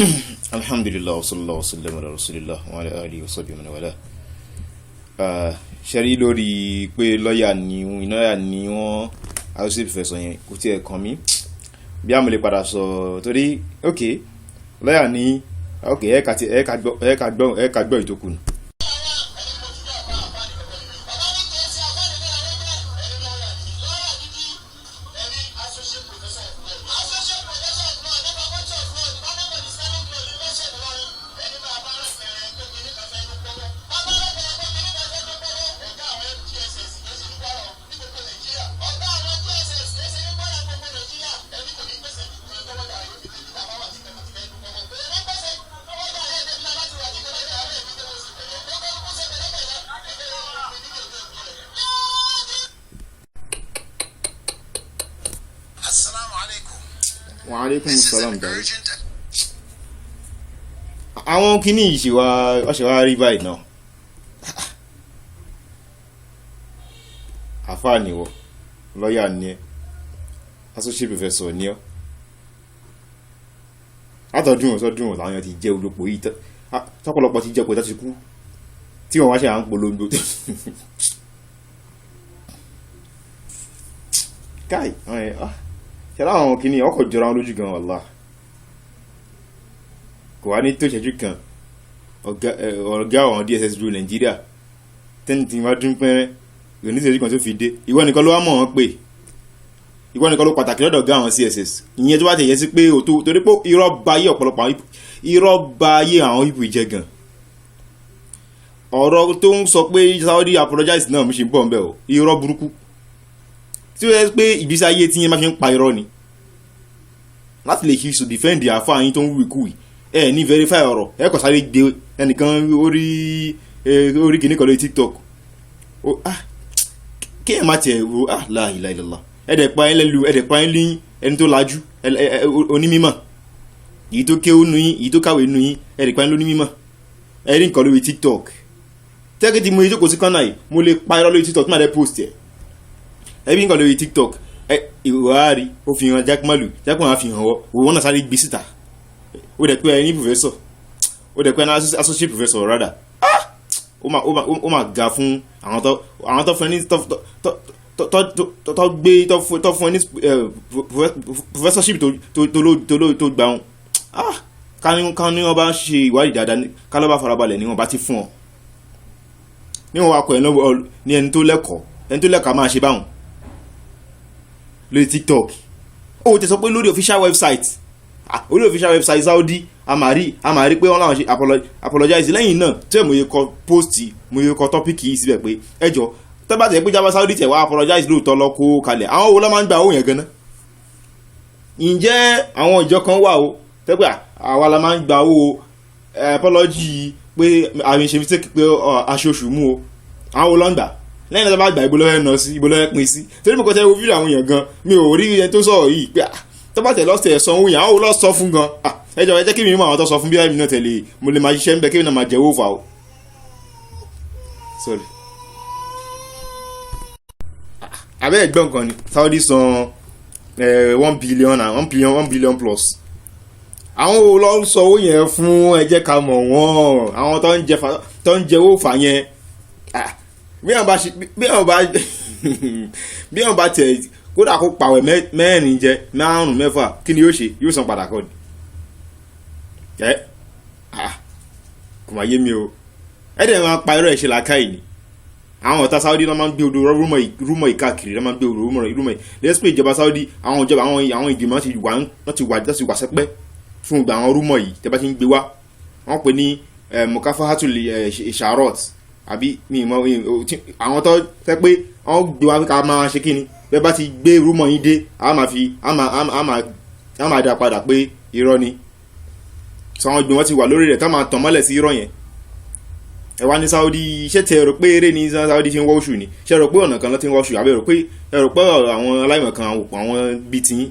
Alhamdulillah, wa sallallahu wa sallam ala rasulillah wa ala alihi wa sahbihi wa man wala. Ṣe rí lórí pé lọ́ọ̀yà ni wọ́n, associate professor yẹn, kò tiẹ̀ kàn mí bí àmọ́ lè padà sọ torí, ok, lọ́ọ̀yà ni, ok, ẹ kà ti ẹ kà gbọ́ ìtókù nù. Bàbá ní kìí ṣe àfáàní náà ló jẹ́ ẹni lọ́ọ̀yà ni, lọ́ọ̀yà gidi, ẹni associate professor of law, associate professor of law ní Faculty of Law, Department of Islamic Law, University of Ilorin. Ẹni máa bá rẹ̀ fẹ̀rẹ̀ pé kìíní kan fẹ́ ní pọ́wọ́, bàbá rẹ̀ fẹ̀rẹ̀ pé kìíní kan fẹ́ ní pọ́wọ́. Ọ̀gá àwọn DSS kìí ṣe ní Kwara, ní gbogbo Nàìjíríà. Ọ̀gá àwọn DSS kìí ṣe ní Kwara, gbogbo Nàìjíríà. Ẹni kò ní pèsè tọwọ́jà yóò fi débi táwọn wà tí kẹ́kọ̀ọ́ ti fẹ́ ní pọ́wọ́. Kò ní pèsè tọwọ́jà yóò débi táwọn ti wà tí kẹ́kọ̀ọ́ ti fẹ́ ní pọ́wọ́. Assalamu alaikum. Wa alaikum This is salam an jàre. urgent Àwọn kinní yìí ṣe wá, wọ́n ṣe wá rí báyìí náà. Àfáà ni wọ́, lọ́ọ̀yà ni ẹ́, associate professor ni ọ́. Látọdún ọ̀sọ́dún làwọn èèyàn ti jẹ́ olóko yìí, tọ́pọ̀lọpọ̀ ti jẹ́ pé tó ti kú tí wọ́n wá ṣe à ń polongo káì. Àwọn ẹ̀ ṣe láwọn kinní ọkọ̀ jọra wọn lójú gan, wàláhì. Kò wá ní tó ìṣẹ́jú kan, ọ̀gá àwọn DSS dúró Nàìjíríà tẹ́ni wá dún pẹ́rẹ́, kò ní ìṣẹ́jú kan tó fi dé. Ìwọ nìkan ló wá mọ̀ wọ́n pé ìwọ nìkan ló pàtàkì lọ́dọ̀ ọ̀gá àwọn CSS ìyẹn, tó bá ti yẹ sí pé òtó, torí pé irọ́ ba ayé ọ̀pọ̀lọpọ̀ àwọn irọ́ ba ayé àwọn ipò ìjẹ gan. Ọ̀rọ̀ tó ń sọ pé Saudi apologize náà, mo ṣe ń bọ̀ ń bẹ̀ o. Irọ́ burúkú tí ó yẹ pé ìgbésí ayé tí yẹn máa fi ń pa irọ́ ni láti lè fi so defend àáfàá yín tó ń wí kúwì. Ẹ ní verify ọ̀rọ̀, ẹ kò sáré gbé ẹnìkan orí kìíní kan lórí TikTok. Ó ah, kéèyàn má tiẹ̀ ro, ah, la ilaha illallah. Ẹ dẹ̀ pa ẹ lẹ́lu, ẹ dẹ̀ pa ẹ ní ẹni tó lajú, onímọ̀, èyí tó kéwú nu yín, èyí tó kàwé nu yín, ẹ dẹ̀ pa ẹ lónímọ̀. Ẹ rí nǹkan lórí TikTok tẹ́kẹ́ tí mo yẹ jókòó sí kọ́nà yìí, mo lè pa irọ́ lórí TikTok tí màá dẹ̀ post ẹ̀. Ẹ bí nǹkan lórí TikTok, ẹ ìwádìí, ó fi hàn Jákèmálù, Jákèmálù fi hàn wọ́ òun náà, sáré gbé síta. Ó dẹ̀ pé ẹ ní professor, ó dẹ̀ pé ẹ ní associate professor rather. Ah, ó mà ga fún àwọn tó fún ẹ ní tó gbé tó fún ẹ ní professorship tó gbà wọn. Ah, ká ní wọn bá ṣe ìwádìí dáadáa, ká ló bá farabalẹ̀ ni wọn bá ti fún ọ ní wọn wá kọ ẹ lọ́wọ́ ní ẹni tó lẹ́kọ̀ọ́, ẹni tó lẹ́kọ̀ọ́ máa ṣe báwọn lórí TikTok. Ó ti sọ pé lórí official website, ah, orí official website Saudi, a máa rí pé wọ́n láwọn ṣe apologize. Lẹ́yìn náà tí mo yẹ kọ post, mo yẹ kọ topic yìí síbẹ̀ pé ẹ jọ, tó bá tẹ̀ pé jábá Saudi tẹ̀ wá apologize lóòótọ́, lọ kó kalẹ̀, àwọn wo ló máa ń gba owó yẹn gan-an? Ǹjẹ́ àwọn ìjọ kan wà o tẹ́pẹ́ àwa la máa ń gba owó apology pé àmì ṣe mistake, pé aṣoṣù mú o? Àwọn wo ló ń gbà? Lẹ́yìn tó bá gbà, ibo ló fẹ́ nà sí? Ibo ló fẹ́ pín sí? Torí mo kọ́ tẹ́ wo fídíò àwọn èèyàn gan, mi ò rí ẹni tó sọ̀rọ̀ yìí pé tó bá tẹ̀ lọ́sẹ̀ sanwó yẹn, àwọn wo ló sọ fún gan? Ẹ jọ̀ọ́, ẹ jẹ́ kí mi mọ àwọn tó sọ fún, bí ẹ̀mí náà tẹ̀lé, mo lè máa ṣiṣẹ́ ń bẹ, kí mi náà máa jẹ owó fà o. Sorry, abẹ́ ẹ̀gbọ́n kan ni Saudi san 1 billion and 1 billion, 1 billion plus. Àwọn wo ló ń sọ owó yẹn fún? Ẹ jẹ́ ká mọ̀ wọ́n, àwọn tó ń jẹ owó fà yẹn. Bí àwọn bá tẹ̀ kódà kó pàwẹ̀ mẹ́rin jẹ, márùn, mẹ́fà, kí ni yóò ṣe? Yóò san padà kọ́ ni. Ẹ kò máa yé mi o. Ẹ dẹ̀ máa pa irọ́, ẹ̀ ṣe làákàyè ni. Àwọn ọ̀tá Saudi náà máa ń gbé odò rumour yìí káàkiri, náà máa ń gbé odò rumour yìí lẹ́sìn pé ìjọba Saudi, àwọn ìjọba, àwọn ìgbìmọ̀ ti wà, wọ́n ti wà sẹ́pẹ́ fún gbogbo àwọn rumour yìí. Tẹ́ bá ti ń gbé wá, wọ́n pè ní mukafahatul isharot àbí mi mọ àwọn tó fẹ́ pé wọ́n gbé wá ká máa ṣe kíni. Bẹ́ẹ̀ bá ti gbé rumour yín dé, a máa fi a máa dá padà pé irọ́ ni. Sọ àwọn ìgbìmọ̀ ti wà lórí rẹ̀ tá máa tàn mọ́lẹ̀ sí irọ́ yẹn. Ẹ wá ní Saudi, ṣé tẹ rò pé eré ní Saudi ṣe ń wọ́ oṣù ni? Ṣé rò pé ọ̀nà kan ló ti ń wọ́ oṣù? Àbí ẹ rò pé àwọn aláìmọ̀ kan, àwọn òpó àwọn bíi tiyín,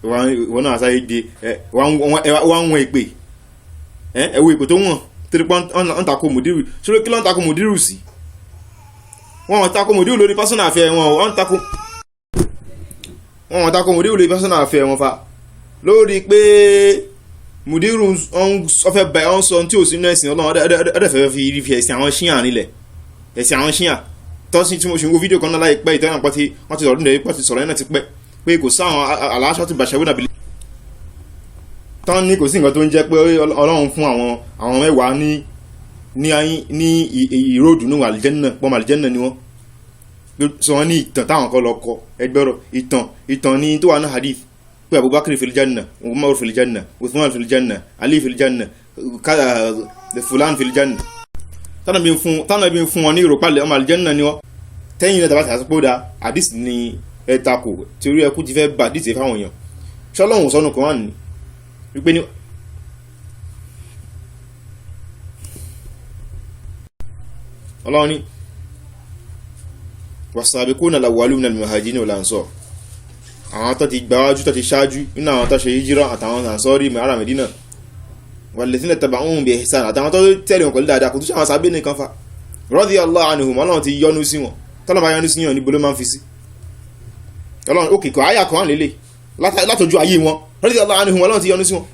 ìwọ náà sáyé de ẹ wá ń wọ́n ìpè ẹ wo ìpè tó wọ̀n torí pé wọ́n tako mùdírù. Ṣé kí ló ń tako mùdírù sí? Wọ́n tako mùdírù lórí personal affair wọn. Wọ́n tako mùdírù lórí personal affair wọn fa. Lórí pé mùdírù ọfẹ́ bá ọ̀n sọ tí ò sínú ẹ̀sìn Ọlọ́run, ọdẹ fẹ́ fi ẹ̀sìn àwọn ṣíà nílẹ̀, ẹ̀sìn àwọn ṣíà tọ́sí tí mo ṣe ń wo fídíò kan náà láìpẹ́ ìtọ́nà pọ́tí wọ́n ti sọ̀rọ̀ nílẹ̀, pọ́tí sọ̀rọ̀ yẹn náà ti pẹ́ pé kò sáwọn aláṣọ ti bàṣẹ́ wọ́n nàbílẹ̀ tán ní kò sí nǹkan tó ń jẹ́ pé Ọlọ́run fún àwọn 10 ní ìròdùnú àlìjẹ́nà pọ́nmọ àlìjẹ́nà ni wọ́n sọ. Wọ́n ní ìtàn táwọn kan lọ kọ ẹgbẹ́rọ̀ ìtàn ní tó wà ní hadith pé Abubakar fil janna, Umar fil janna, Uthman fil janna, Ali fil janna, fulan fil janna. Tánà bí ń fún wọn ní ìrọ̀pálẹ̀ ọmọ àlìjẹ́nà ni wọ́n. Tẹ́yìn náà tàbátà àti pọ́dà hadith ni ẹ takò tí orí ẹkú ti fẹ́ bà hadith fáwọn èèyàn. Ṣọlọ́hún sọnù kan wà ní wípé ní Ọlọ́run ní wasabiquna al-awwaluna al-muhajirin wal-ansar, àwọn tó ti gbáwájú, tó ti ṣáájú nínú àwọn tó ṣe hijira àtàwọn ansọ́rí ará Mẹ́dínà, walladhina taba'uhum bi ihsan, àtàwọn tó tẹ̀lé wọn pẹ̀lú dáadáa. Kò tó ṣe àwọn sábẹ́ nìkan fa, radiyallahu anhum, Ọlọ́run ti yọ́nú sí wọn. Tọ́lọ́ bá yọ́nú sí yàn, níbo ló máa ń fi sí Ọlọ́run? Òkè kọ́ àyà kan lélẹ̀ látọjú ayé wọn, radiyallahu anhum, Ọlọ́run ti yọ́nú sí wọn.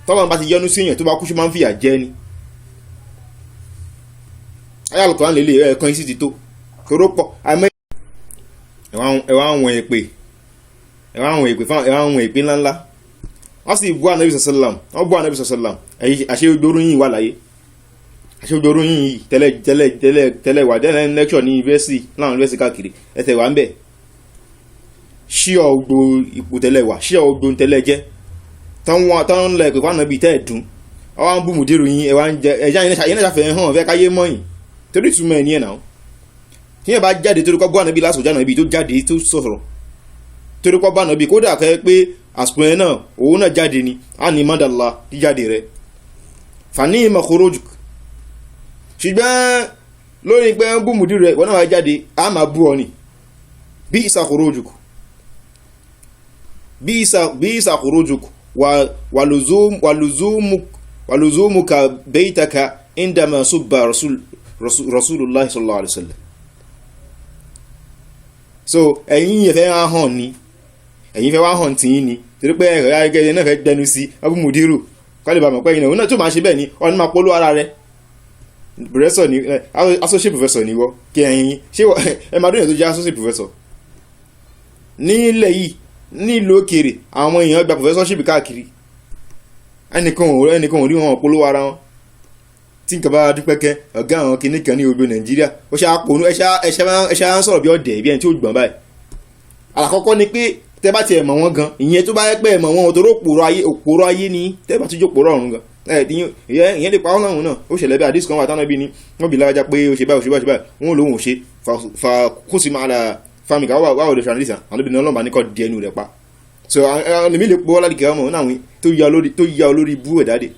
Tọ́lọ́run bá ti yọ́nú sí yàn, tó bá kú, ṣe máa ń fìyà jẹ ni? Àyà Al-Qur'an lélẹ̀ ẹ̀ẹ̀kan yìí sì ti tó kóró pọ̀ àmọ́ ẹ̀wà àwọn èpè, ẹ̀wà àwọn èpè fáwọn, ẹ̀wà àwọn èpè ńláńlá. Wọ́n sì bú Ànábì sàlám, wọ́n bú Ànábì sàlám. Àṣẹ gbóró yìí wà láyé, àṣẹ gbóró yìí tẹ́lẹ̀ tẹ́lẹ̀ tẹ́lẹ̀ tẹ́lẹ̀ wà tẹ́lẹ̀ lẹ́kṣọ̀ ní yunifásitì láwọn yunifásitì káàkiri ẹsẹ̀ wà ń bẹ̀. Ṣí ọgbó ipò tẹ́lẹ̀ wà, ṣí ọgbó tẹ́lẹ̀ jẹ́ tán lọ èpè fún Ànábì tẹ́ ẹ̀ dùn. Ọwọ́ ń bú mùdírù yín, ẹ̀wà ń jẹ ẹ̀já yín náà ṣàfihàn hàn fẹ́ káyé mọ́yìn torí ìtumọ̀ ẹ̀ ní ẹ̀ náà. Tí yẹn bá jáde torí kọ́ bọ́ Ànábì lásòó jáde, Ànábì tó jáde tó sọ̀rọ̀ torí kọ́ bá Ànábì, kódà kẹ́ pé àsìkò yẹn náà òun náà jáde ni a ní mọ́dàlá jíjáde rẹ̀ fani makhrujuk. Ṣùgbọ́n lórí pé ń bú mùdírù rẹ̀, wọ́n náà wá jáde, a máa bú ọ ni. Bí isa khurujuk, bí isa khurujuk wà luzumuka baytaka indama subba rasulullah sallallahu alaihi wasallam. So ẹ̀yin yẹn fẹ́ wá hàn ni, ẹ̀yin fẹ́ wá hàn tí yín ni, torí pé ẹ̀rọ ayẹyẹ náà fẹ́ gbẹnu sí Abu Mudiru kọ́lé bàmọ̀ pé ẹ̀yin náà tó máa ṣe bẹ́ẹ̀ ni ọ̀nà máa polówó ara rẹ̀. Professor ni, associate professor ni wọ́ kí ẹ̀yin ṣé ẹ máa dóyè tó jẹ́ associate professor nílẹ̀ yìí. Nílùú òkèèrè, àwọn èèyàn gba professorship káàkiri, ẹnìkan ò rí wọn polówó ara wọn. Tí nǹkan bá dúpẹ́ kẹ́ ọ̀gá àwọn kinní kan ní odò Nàìjíríà, ó ṣe àpònú ẹṣẹ́ ń sọ̀rọ̀ bí ọ̀dẹ̀, bí ẹni tí ó gbọ̀n báyìí. Àkọ́kọ́ ni pé tẹ́ bá tiẹ̀ mọ̀ wọ́n gan, ìyẹn tó bá yẹ pé ẹ̀ mọ̀ wọ́n, torí òpòrọ̀ ayé ni tẹ́ bá tún jó òpòrọ̀ ọ̀run gan, ìyẹn lè pa ọ́ láwọn náà. Ó ṣẹlẹ̀ bí àdìsí kan wà tánà bí ni wọ́n bí lágbájá pé ó ṣe báyìí, ó ṣe báyìí, ó ṣe báyìí, wọ́n lòun ò ṣe fa kó sì máa la fámìkà wà wà òde ṣàlàyé àwọn obìnrin ọlọ́mọba ní kọ́ di ẹnu rẹ̀ pa. So ẹlòmí lè pọ́ lálìkẹ́ ọmọ náà tó ya olórí bú ẹ̀ dáde.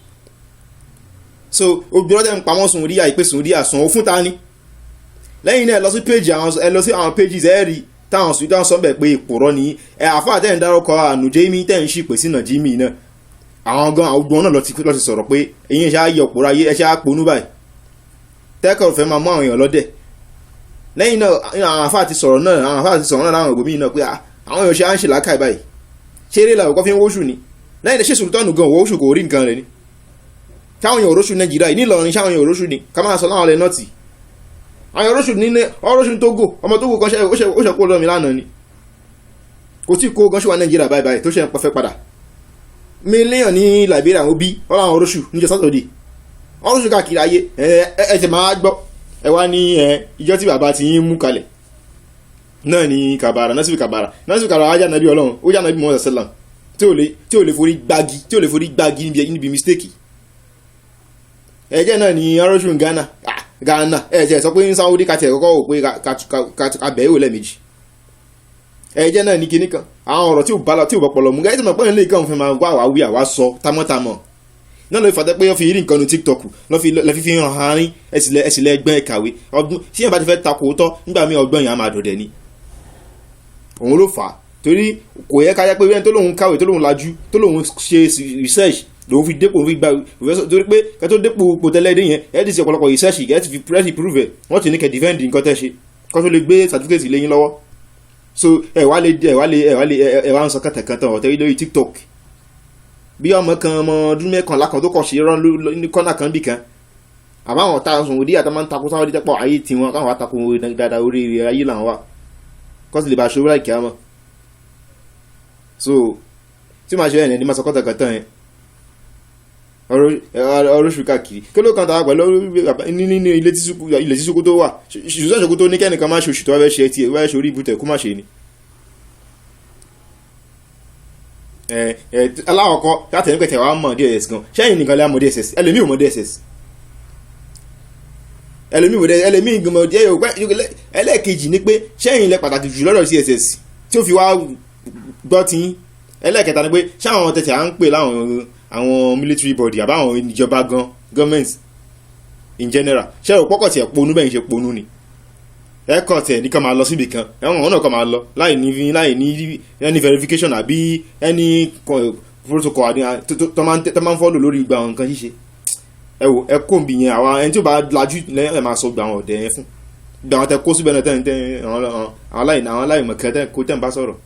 So obìnrin ọ̀tẹ̀ ń pamọ́ sùn rí àìpé sùn rí àsùn òfún ta ni. Lẹ́yìn náà, ẹ lọ sí page àwọn, ẹ lọ sí àwọn pages, ẹ rí táwọn sùn táwọn sọ bẹ̀ pé ìpòrọ̀ ni ẹ àfáà tẹ̀ ń dárúkọ ànújẹ́mí tẹ̀ ń ṣìpè sí nàjímì náà. Àwọn gan àwọn gbọ́n náà lọ ti sọ̀rọ̀ pé ẹ̀yin ṣáà yọ òpòrọ̀ ayé, ẹ ṣáà ponú báyìí tẹ́kọ̀ọ́ fẹ́ máa mú àwọn èèyàn lọ́dẹ̀. Lẹ́yìn náà, àwọn àfáà ti sọ̀rọ̀ náà, àwọn àfáà ti sọ̀rọ̀ náà láwọn ògbómìn náà pé àwọn èèyàn ṣe à ń ṣe làákàyè báyìí, ṣé eré làwọn kọ́ fi ń wóṣù ni? Lẹ́yìn náà, ṣé sultanu gan wóṣù kò rí nǹkan rẹ̀ ni? Táwọn èèyàn òróṣù Nàìjíríà yìí nílọrin, ṣáwọn èèyàn òróṣù ni? Ká máa sọ láwọn ọlẹ́ nọ́ọ̀tì, àwọn òróṣù ní òróṣù ní Tógò. Ọmọ Tógò kan ó ṣe kó lọ́mi lánàá ni, kò tí kó gan ṣe wà Nàìjíríà báyìí báyìí tó ṣe ń pẹ́fẹ́ padà mílíọ̀n ní Liberia. Àwọn òbí wọ́n láwọn òróṣù níjọ́ Sátọ̀dẹ̀, òróṣù káàkiri ayé. Ẹ ẹ ti máa gbọ́, ẹ wá ní ẹ ìjọ tí bàbá ti yín mú kalẹ̀ náà ní kàbàrà násìbì kàbàrà násìbì kàbàrà ajá nàbí Ọlọ́run, ó já nàbí Muhammad sallam tí ò lè forí gbági, tí ò lè forí gbági níbi mistake. Ẹ̀jẹ̀ náà ní arọ́ṣù Ghana, Ghana ẹ̀jẹ̀ sọ pé ní Saudi kàtẹ́ kọ́kọ́ wò pé ká bẹ̀ẹ́ wò lẹ́ẹ̀mejì. Ẹ̀jẹ̀ náà ní kinní kan, àwọn ọ̀rọ̀ tí ò bá tí ò bọ̀ pọ̀lọ̀ mú gẹ́gẹ́ tí mo pẹ́ nílé kan fẹ́ máa wá wá wí àwa sọ tamọ́tamọ́ náà ló fàtẹ́ pé wọ́n fi rí nǹkan nu TikTok lọ́ fi hàn àárín ẹ̀sìlẹ̀ ẹgbẹ́ kàwé ọdún tí yẹn bá ti fẹ́ takò tọ́ nígbà míì, ọgbọ́n yẹn á máa dọ̀dẹ̀ ni. Òun ló fà á, torí kò yẹ ká yẹ pé ẹni tó lóun kàwé, tó lóun lajú, tó lóun ṣe research, lòun fi dépò, òun fi gba professor, torí pé kẹ́ tó dépò ipò tẹ́lẹ̀ dé yẹn, ẹ ti ṣe ọ̀pọ̀lọpọ̀ research, ẹ ti fi press prove ẹ̀, wọ́n ti ní kẹ́ defend nǹkan tẹ́ ṣe kó tó lè gbé certificate lé yín lọ́wọ́. So ẹ wá lè ẹ wá lè ẹ wá lè ẹ wá ń sọ kàtàkàtà ọ̀tẹ̀ lórí TikTok, bí ọmọ kan, ọmọ ọdún 11 kan tó kọ̀ sí rán ní kọ́nà kan bì kan, àbáwọn ọ̀tá sùn òdí àtàwọn máa ń takò sáwọn dídẹ́pọ̀ ayé tiwọn, káwọn àtakò dáadáa orí ayé làwọn wà kọ́sì lè bá aṣọ láìkí àmọ́. So tí màá ṣe ẹ̀ ní máa sọ kọ́tàkàtà yẹn, ọ̀rọ̀ oṣù káàkiri, kí ló kàn tàwa pẹ̀lú nínú ilé tí Sókótó wà? Ṣùgbọ́n Sókótó ní kẹ́nìkan má ṣe oṣù tó wá fẹ́ ṣe tiẹ̀, wá ṣe orí ibùtẹ̀ kó má ṣe ni. Aláwọ̀kọ́ láti ẹni pẹ̀tẹ̀ wàá mọ̀ DSS gan, ṣẹ́yìn nìkan lè mọ̀ DSS? Ẹlòmíì ò mọ̀ DSS, ẹlòmíì ò ẹlòmíì gan mọ̀ díẹ̀. Ẹlẹ́ẹ̀kejì ni pé ṣẹ́yìn lẹ pàtàkì jù lọ́dọ̀ DSS tí ó fi wá gbọ́ tí? Ẹlẹ́ẹ̀kẹta ni pé ṣáwọn tẹ̀tẹ̀ à ń pè láwọn àwọn military body àbáwọn ìjọba gan, government in general, ṣé o pọ́kọ̀ tiẹ̀ ponú bẹ́ẹ̀ ń ṣe ponú ni? Ẹ kàn tiẹ̀ ní kàn máa lọ síbi kan, ẹ̀wọ̀n ọ̀nà kan máa lọ láì ní any verification àbí any protocol tó máa ń follow lórí gba àwọn nǹkan ṣíṣe. Ẹ wò, ẹ kó nbì yẹn, àwọn ẹni tí ó bá lajú lẹ́yìn ẹ̀ máa sọ gba àwọn ọ̀dẹ̀ yẹn fún gba àwọn tẹ kó síbẹ̀ náà, tẹ́ àwọn aláìmọ̀kẹ́ tẹ́ kó tẹ́ ń bá sọ̀rọ̀.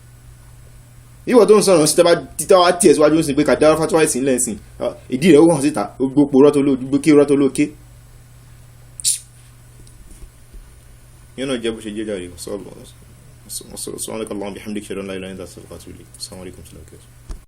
Ìwọ tó ń sọ̀rọ̀ sí, tẹ́bá títà wá tiẹ̀ síwájú ń sìn pé kàdá fatuwa ìsìn lẹ́sìn, ìdí rẹ̀ ó hàn síta, gbogbo rọ́tò ló gbogbo kí rọ́tò ló ké. Yẹn náà jẹ́ bó ṣe jẹ́ jáde. Sọ́ọ́ sọ́ọ́. Bihamdik, ṣẹlẹ̀ ńlá ìlànà ìdásọ̀rọ̀ àti ìlú. Assalamu alaikum.